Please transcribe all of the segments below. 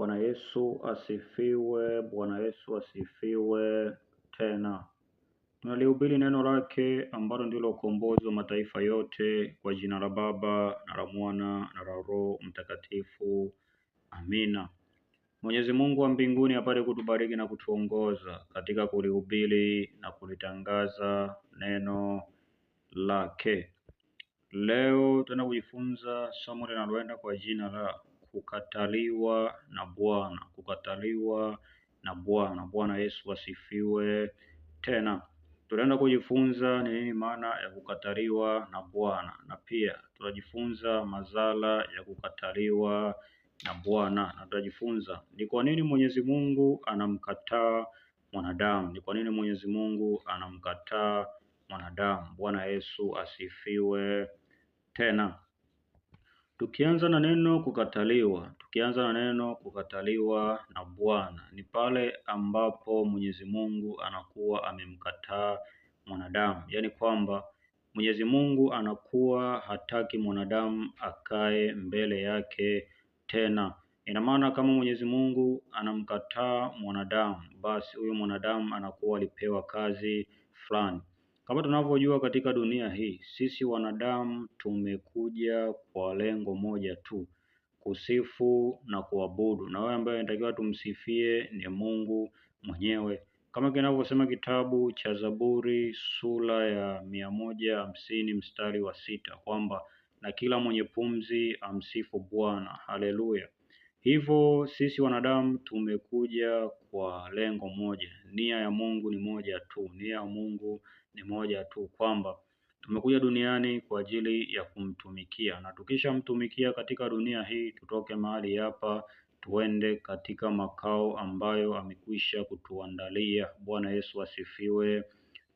Bwana Yesu asifiwe. Bwana Yesu asifiwe tena. Tunalihubiri neno lake ambalo ndilo ukombozi wa mataifa yote, kwa jina la Baba na la Mwana na la Roho Mtakatifu. Amina. Mwenyezi Mungu wa mbinguni apate kutubariki na kutuongoza katika kulihubiri na kulitangaza neno lake. Leo tena kujifunza somo linaloenda kwa jina la kukataliwa na Bwana, kukataliwa na Bwana. Bwana Yesu asifiwe. Tena tunaenda kujifunza ni nini maana ya kukataliwa na Bwana, na pia tutajifunza madhara ya kukataliwa na Bwana, na tutajifunza ni kwa nini Mwenyezi Mungu anamkataa mwanadamu, ni kwa nini Mwenyezi Mungu anamkataa mwanadamu. Bwana Yesu asifiwe. Tena tukianza na neno kukataliwa, tukianza na neno kukataliwa na Bwana ni pale ambapo Mwenyezi Mungu anakuwa amemkataa mwanadamu, yaani kwamba Mwenyezi Mungu anakuwa hataki mwanadamu akae mbele yake tena. Ina maana kama Mwenyezi Mungu anamkataa mwanadamu, basi huyo mwanadamu anakuwa alipewa kazi fulani. Kama tunavyojua katika dunia hii, sisi wanadamu tumekuja kwa lengo moja tu, kusifu na kuabudu, na wewe ambaye inatakiwa tumsifie ni Mungu mwenyewe, kama kinavyosema kitabu cha Zaburi sura ya 150 mstari wa 6 kwamba na kila mwenye pumzi amsifu Bwana. Haleluya! Hivyo sisi wanadamu tumekuja kwa lengo moja, nia ya Mungu ni moja tu, nia ya Mungu ni moja tu, kwamba tumekuja duniani kwa ajili ya kumtumikia, na tukishamtumikia katika dunia hii tutoke mahali hapa tuende katika makao ambayo amekwisha kutuandalia. Bwana Yesu asifiwe.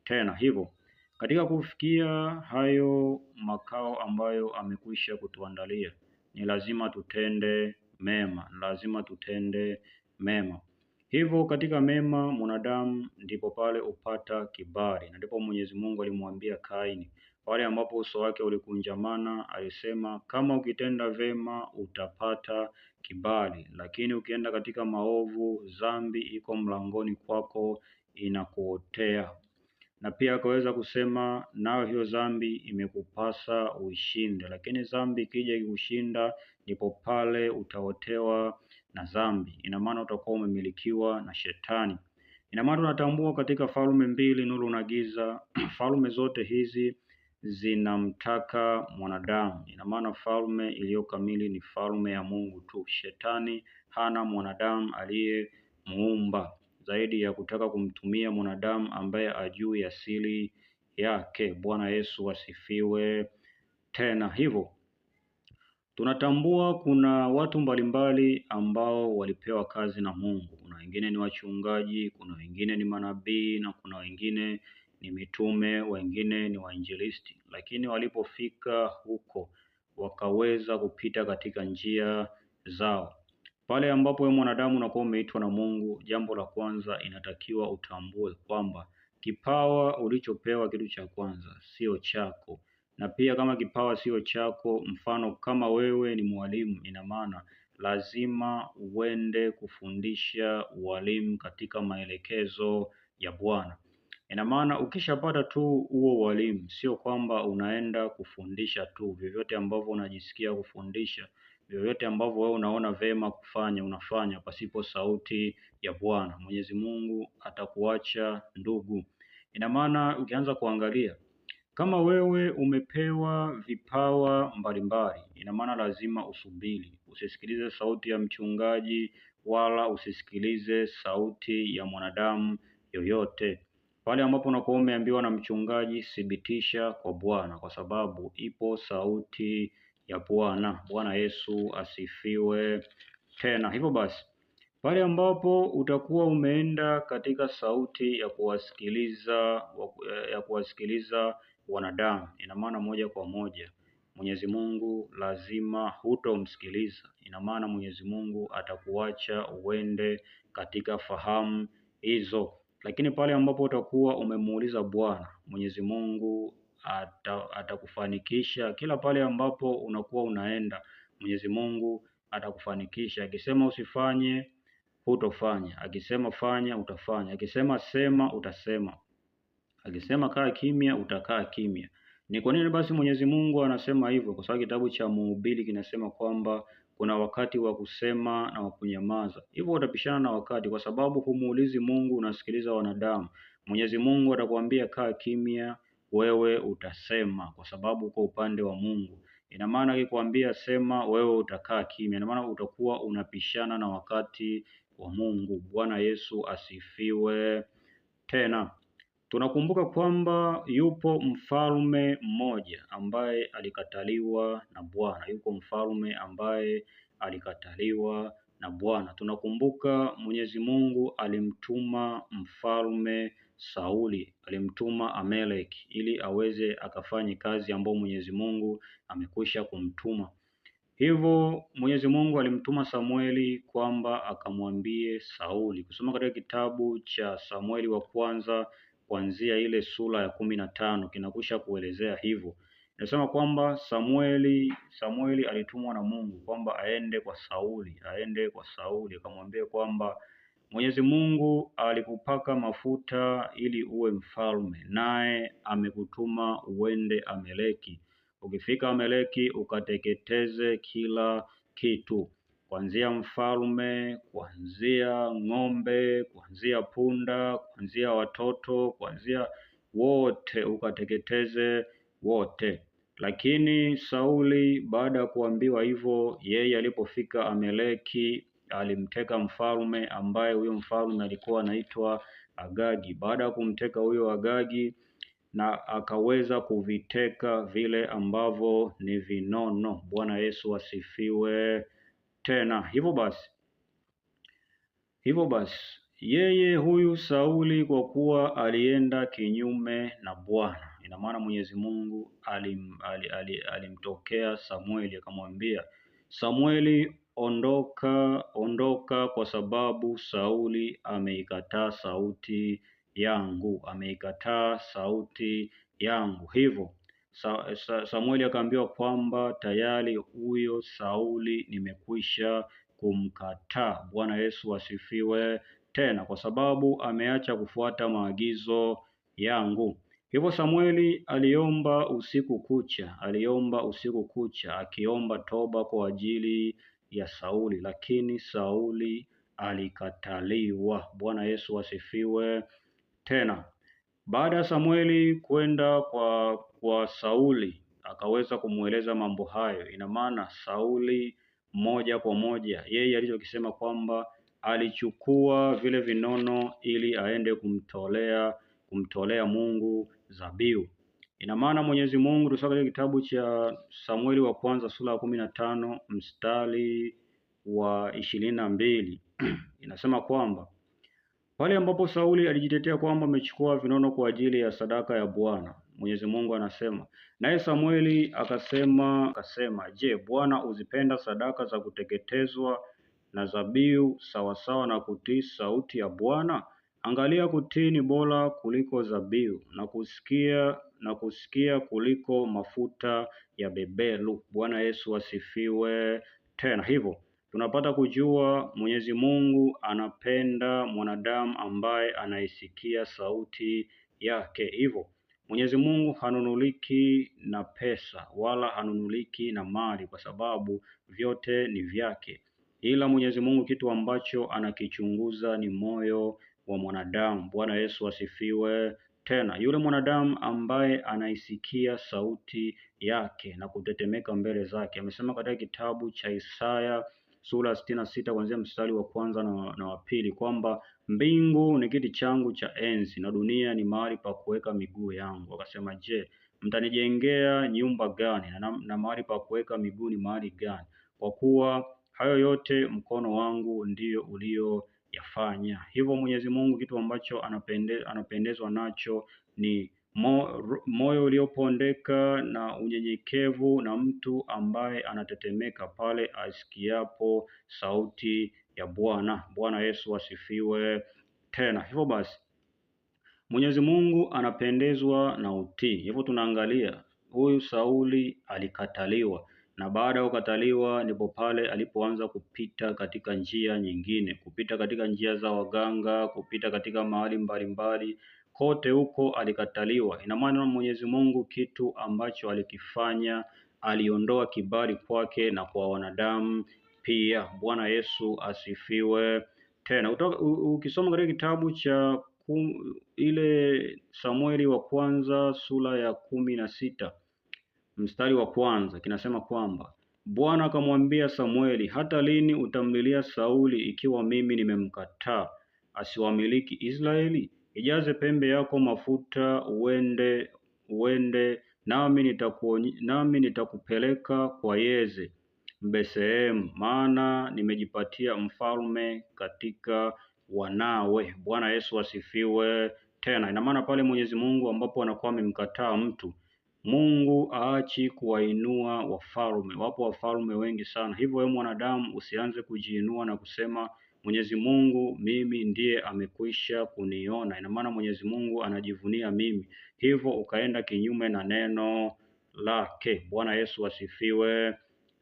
Tena hivyo katika kufikia hayo makao ambayo amekwisha kutuandalia, ni lazima tutende mema, ni lazima tutende mema. Hivyo katika mema mwanadamu ndipo pale upata kibali, na ndipo Mwenyezi Mungu alimwambia Kaini pale ambapo uso wake ulikunjamana, alisema kama ukitenda vema utapata kibali, lakini ukienda katika maovu, dhambi iko mlangoni kwako inakuotea. Na pia akaweza kusema nayo hiyo dhambi imekupasa uishinde, lakini dhambi ikija ikushinda, ndipo pale utaotewa na dhambi. Ina maana utakuwa umemilikiwa na shetani. Ina maana tunatambua katika falme mbili, nuru na giza, falme zote hizi zinamtaka mwanadamu. Ina maana falme iliyo kamili ni falme ya Mungu tu. Shetani hana mwanadamu aliyemuumba zaidi ya kutaka kumtumia mwanadamu ambaye ajui asili yake. Bwana Yesu asifiwe. Tena hivyo tunatambua kuna watu mbalimbali ambao walipewa kazi na Mungu. Kuna wengine ni wachungaji, kuna wengine ni manabii na kuna wengine ni mitume, wengine ni wainjilisti, lakini walipofika huko wakaweza kupita katika njia zao. Pale ambapo wewe mwanadamu unakuwa umeitwa na Mungu, jambo la kwanza inatakiwa utambue kwamba kipawa ulichopewa, kitu cha kwanza sio chako, na pia kama kipawa sio chako, mfano kama wewe ni mwalimu, ina maana lazima uende kufundisha ualimu katika maelekezo ya Bwana. Ina maana ukishapata tu huo ualimu, sio kwamba unaenda kufundisha tu vyovyote ambavyo unajisikia kufundisha, vyovyote ambavyo wewe unaona vema kufanya unafanya pasipo sauti ya Bwana. Mwenyezi Mungu atakuacha ndugu. Ina maana ukianza kuangalia kama wewe umepewa vipawa mbalimbali, ina maana lazima usubiri, usisikilize sauti ya mchungaji wala usisikilize sauti ya mwanadamu yoyote. Pale ambapo unakuwa umeambiwa na mchungaji, thibitisha kwa Bwana, kwa sababu ipo sauti ya Bwana. Bwana Yesu asifiwe. Tena hivyo basi, pale ambapo utakuwa umeenda katika sauti ya kuwasikiliza ya kuwasikiliza wanadamu, ina maana moja kwa moja Mwenyezi Mungu lazima hutomsikiliza. Ina maana Mwenyezi Mungu atakuacha uende katika fahamu hizo. Lakini pale ambapo utakuwa umemuuliza Bwana, Mwenyezi Mungu atakufanikisha kila pale ambapo unakuwa unaenda. Mwenyezi Mungu atakufanikisha. Akisema usifanye, hutofanya. Akisema fanya, utafanya. Akisema sema, utasema. Akisema kaa kimya, utakaa kimya. Ni kwa nini basi Mwenyezi Mungu anasema hivyo? Kwa sababu kitabu cha Mhubiri kinasema kwamba kuna wakati wa kusema na wa kunyamaza. Hivyo utapishana na wakati, kwa sababu humuulizi Mungu, unasikiliza wanadamu. Mwenyezi Mungu atakwambia kaa kimya, wewe utasema, kwa sababu uko upande wa Mungu. Ina maana akikwambia sema, wewe utakaa kimya. Ina maana utakuwa unapishana na wakati wa Mungu. Bwana Yesu asifiwe. Tena tunakumbuka kwamba yupo mfalme mmoja ambaye alikataliwa na Bwana. Yupo mfalme ambaye alikataliwa na Bwana. Tunakumbuka Mwenyezi Mungu alimtuma mfalme Sauli, alimtuma Ameleki ili aweze akafanye kazi ambayo Mwenyezi Mungu amekwisha kumtuma. Hivyo Mwenyezi Mungu alimtuma Samueli kwamba akamwambie Sauli. Kusoma katika kitabu cha Samueli wa kwanza kuanzia ile sura ya 15 kinakwisha kuelezea hivyo. Inasema kwamba Samueli alitumwa na Mungu kwamba aende kwa Sauli, aende kwa Sauli akamwambia kwamba Mwenyezi Mungu alikupaka mafuta ili uwe mfalme, naye amekutuma uende Ameleki. Ukifika Ameleki ukateketeze kila kitu, kuanzia mfalme, kuanzia ng'ombe, kuanzia punda, kuanzia watoto, kuanzia wote, ukateketeze wote. Lakini Sauli baada ya kuambiwa hivyo, yeye alipofika Ameleki alimteka mfalme ambaye huyo mfalme alikuwa anaitwa Agagi. Baada ya kumteka huyo Agagi na akaweza kuviteka vile ambavyo ni vinono. Bwana Yesu asifiwe. Tena hivyo basi yeye huyu Sauli kwa kuwa alienda kinyume na Bwana, ina maana Mwenyezi Mungu alimtokea Samueli akamwambia Samueli, ondoka, ondoka, kwa sababu Sauli ameikataa sauti yangu, ameikataa sauti yangu. Hivyo Samueli akaambiwa kwamba tayari huyo Sauli nimekwisha kumkataa. Bwana Yesu asifiwe. Tena kwa sababu ameacha kufuata maagizo yangu. Hivyo Samueli aliomba usiku kucha, aliomba usiku kucha akiomba toba kwa ajili ya Sauli, lakini Sauli alikataliwa. Bwana Yesu asifiwe. Tena baada ya Samueli kwenda kwa Sauli akaweza kumweleza mambo hayo. Ina maana Sauli moja kwa moja yeye alichokisema kwamba alichukua vile vinono ili aende kumtolea Mungu dhabihu. Ina maana Mwenyezi Mungu, tusome katika kitabu cha Samueli wa kwanza sura ya 15 mstari wa 22 inasema kwamba pale ambapo Sauli alijitetea kwamba amechukua vinono kwa ajili ya sadaka ya Bwana, Mwenyezi Mungu anasema, naye Samueli akasema, je, Bwana uzipenda sadaka za kuteketezwa na dhabihu sawasawa na kutii sauti ya Bwana? Angalia, kutii ni bora kuliko dhabihu, na kusikia kuliko mafuta ya beberu. Bwana Yesu asifiwe. Tena hivyo tunapata kujua Mwenyezi Mungu anapenda mwanadamu ambaye anaisikia sauti yake. Hivyo Mwenyezi Mungu hanunuliki na pesa wala hanunuliki na mali, kwa sababu vyote ni vyake. Ila Mwenyezi Mungu kitu ambacho anakichunguza ni moyo wa mwanadamu. Bwana Yesu asifiwe. Tena yule mwanadamu ambaye anaisikia sauti yake na kutetemeka mbele zake, amesema katika kitabu cha Isaya sura 66 kuanzia mstari wa kwanza na wa pili kwamba mbingu ni kiti changu cha enzi na dunia ni mahali pa kuweka miguu yangu. Akasema, je, mtanijengea nyumba gani na mahali pa kuweka miguu ni mahali gani? Kwa kuwa hayo yote mkono wangu ndiyo ulioyafanya. Hivyo Mwenyezi Mungu kitu ambacho anapendezwa nacho ni moyo uliopondeka na unyenyekevu na mtu ambaye anatetemeka pale asikiapo sauti ya Bwana. Bwana Yesu asifiwe. Tena hivyo basi Mwenyezi Mungu anapendezwa na utii. Hivyo tunaangalia huyu Sauli alikataliwa. Na baada ya kukataliwa ndipo pale alipoanza kupita katika njia nyingine, kupita katika njia za waganga, kupita katika mahali mbalimbali, kote huko alikataliwa. Ina maana Mwenyezi Mungu kitu ambacho alikifanya, aliondoa kibali kwake na kwa wanadamu pia. Bwana Yesu asifiwe. Tena ukisoma katika kitabu cha ile Samueli wa kwanza sura ya 16 mstari wa kwanza kinasema kwamba Bwana akamwambia Samueli, hata lini utamlilia Sauli ikiwa mimi nimemkataa asiwamiliki Israeli? Ijaze pembe yako mafuta uende nami nitakupeleka kwa Yeze Mbethlehem, maana nimejipatia mfalme katika wanawe. Bwana Yesu asifiwe. Tena ina maana pale Mwenyezi Mungu ambapo anakuwa amemkataa mtu, Mungu aachi kuwainua wafalme. Wapo wafalme wengi sana. Hivyo wewe mwanadamu usianze kujiinua na kusema Mwenyezi Mungu mimi ndiye amekwisha kuniona. Ina maana Mwenyezi Mungu anajivunia mimi, hivyo ukaenda kinyume na neno lake. Bwana Yesu asifiwe.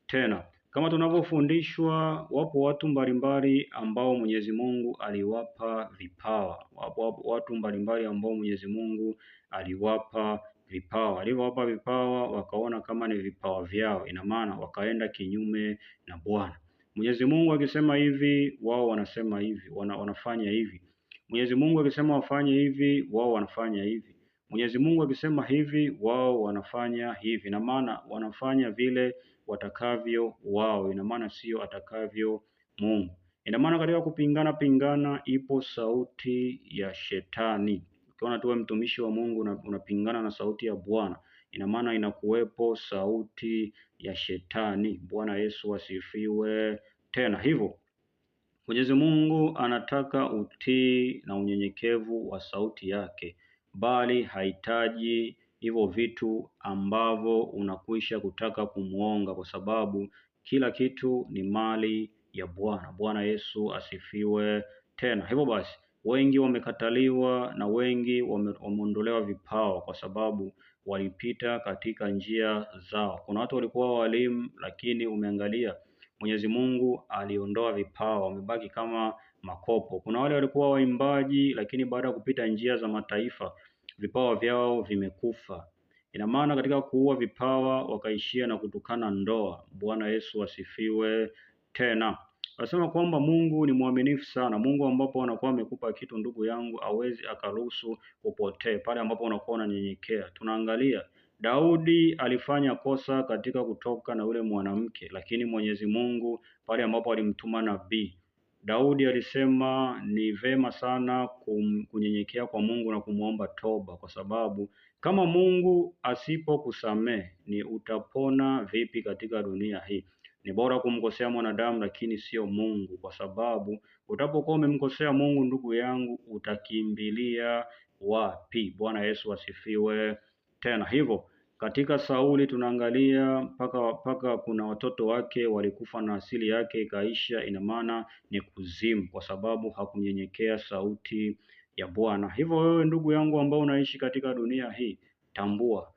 Tena kama tunavyofundishwa, wapo watu mbalimbali ambao Mwenyezi Mungu aliwapa vipawa. Wapo watu mbalimbali ambao Mwenyezi Mungu aliwapa vipawa. Alivyowapa vipawa wakaona kama ni vipawa vyao, ina maana wakaenda kinyume na Bwana. Mwenyezi Mungu akisema hivi, wao wanasema hivi, wanafanya hivi. Mwenyezi Mungu akisema wafanye hivi, wao wanafanya hivi. Mwenyezi Mungu akisema hivi, wao wanafanya hivi. Ina maana wanafanya vile watakavyo wao, ina maana sio atakavyo Mungu. Ina maana katika kupingana pingana ipo sauti ya shetani. Ukiona tu mtumishi wa Mungu unapingana na sauti ya Bwana, ina maana inakuwepo sauti ya shetani. Bwana Yesu asifiwe. Tena hivyo Mwenyezi Mungu anataka utii na unyenyekevu wa sauti yake, bali hahitaji hivyo vitu ambavyo unakwisha kutaka kumuonga, kwa sababu kila kitu ni mali ya Bwana. Bwana Yesu asifiwe. Tena hivyo basi, wengi wamekataliwa na wengi wameondolewa vipawa kwa sababu walipita katika njia zao. Kuna watu walikuwa walimu, lakini umeangalia Mwenyezi Mungu aliondoa vipawa, wamebaki kama makopo. Kuna wale walikuwa waimbaji, lakini baada ya kupita njia za mataifa vipawa vyao vimekufa. Ina maana katika kuua vipawa wakaishia na kutukana ndoa. Bwana Yesu asifiwe. Tena anasema kwamba Mungu ni mwaminifu sana. Mungu ambapo anakuwa amekupa kitu, ndugu yangu, hawezi akaruhusu upotee pale ambapo unakuwa unanyenyekea. Tunaangalia Daudi alifanya kosa katika kutoka na yule mwanamke, lakini Mwenyezi Mungu pale ambapo alimtuma nabii, Daudi alisema ni vema sana kunyenyekea kwa Mungu na kumwomba toba, kwa sababu kama Mungu asipokusamehe ni utapona vipi katika dunia hii? Ni bora kumkosea mwanadamu lakini sio Mungu, kwa sababu utapokuwa umemkosea Mungu, ndugu yangu, utakimbilia wapi? Bwana Yesu asifiwe. Tena hivyo katika Sauli tunaangalia mpaka kuna watoto wake walikufa na asili yake ikaisha. Ina maana ni kuzimu, kwa sababu hakunyenyekea sauti ya Bwana. Hivyo wewe ndugu yangu ambao unaishi katika dunia hii, tambua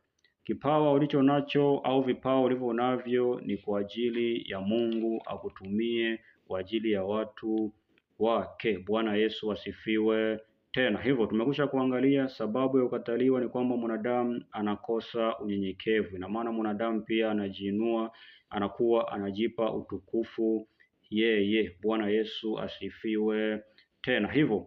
kipawa ulicho nacho au vipawa ulivyo navyo ni kwa ajili ya Mungu akutumie kwa ajili ya watu wake. Bwana Yesu asifiwe. Tena hivyo tumekwisha kuangalia sababu ya kukataliwa ni kwamba mwanadamu anakosa unyenyekevu. Ina maana mwanadamu pia anajiinua, anakuwa anajipa utukufu yeye. Bwana Yesu asifiwe. Tena hivyo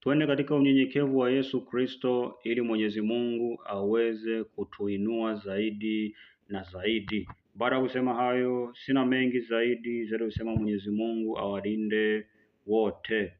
tuende katika unyenyekevu wa Yesu Kristo ili Mwenyezi Mungu aweze kutuinua zaidi na zaidi. Baada ya kusema hayo, sina mengi zaidi kusema Mwenyezi Mungu awalinde wote.